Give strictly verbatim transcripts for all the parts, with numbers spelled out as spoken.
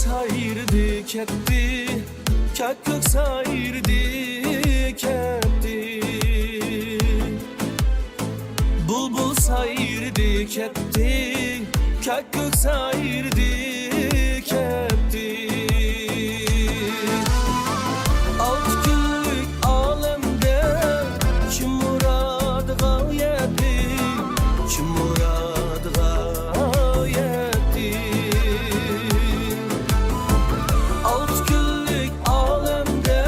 سايرىدى كەتتى، كاككۇك سايرىدى كەتتى. بۇلبۇل سايرىدى كەتتى، كاككۇك سايرىدى كەتتى. ئالتە كۈنلۈك ئالەمدە كىم مۇرادىغا يەتتى، كىم مۇرادىغا يەتتى. ئالتە كۈنلۈك ئالەمدە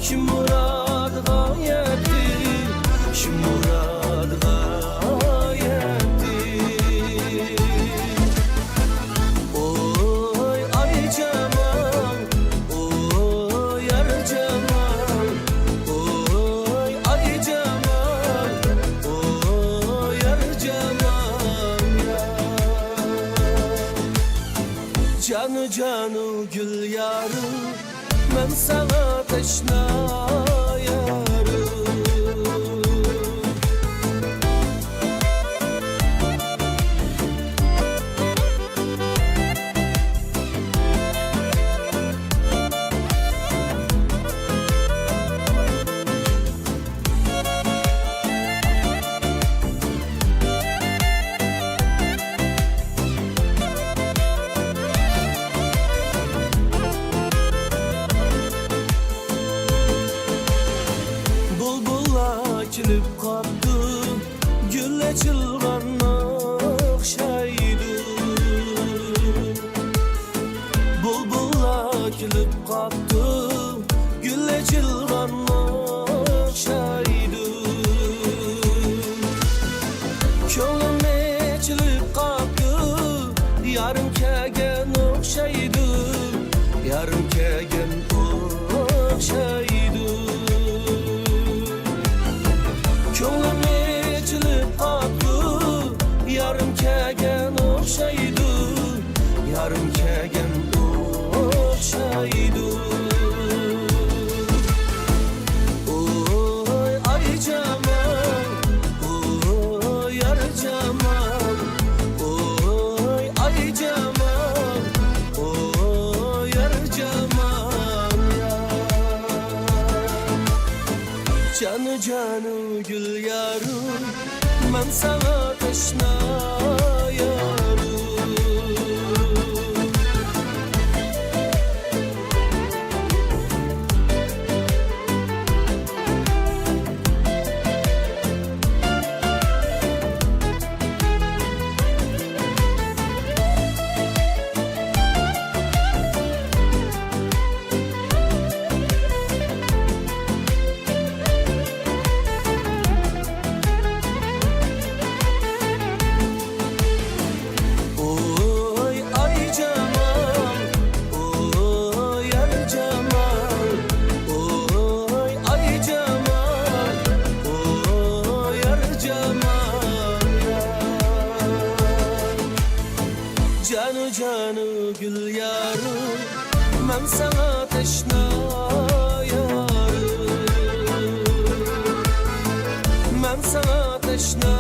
كىم مۇرادىغا يەتتى، كىم مۇرادىغا يەتتى. ئوي ئاي جامال، ئوي يار جامال، ئوي ئاي جامال، ئوي يار جامال يار. جانۇ جانۇ گۈل يارۇ، مەن ساڭا تەشنا يارۇ. بۇلبۇللار كېلىپ قاپتۇ، گۈل ئېچىلغان ئوخشايدۇ. بۇلبۇللار كېلىپ قاپتۇ، گۈل ئېچىلغان ئوخشايدۇ. كۆڭلۈم ئېچىلىپ قاپتۇ، يارىم كەلگەن ئوخشايدۇ، يارىم كەلگەن ئوخشايدۇ. كۆڭلۈم ئېچىلىپ قاپتۇ، يارىم كەلگەن ئوخشايدۇ، يارىم كەلگەن ئوخشايدۇ. ئوي ئاي جامال، ئوي يار جامال، ئوي ئاي جامال، ئوي يار جامال يار. جانۇ جانۇ گۈل يارۇ، مەن ساڭا تەشنا يارۇ. ئوي ئاي جامال، ئوي يار جامال، ئوي ئاي جامال، ئوي يار جامال يار. جانۇ جانۇ گۈل يارۇ، مەن ساڭا تەشنا يارۇ، مەن ساڭا تەشنا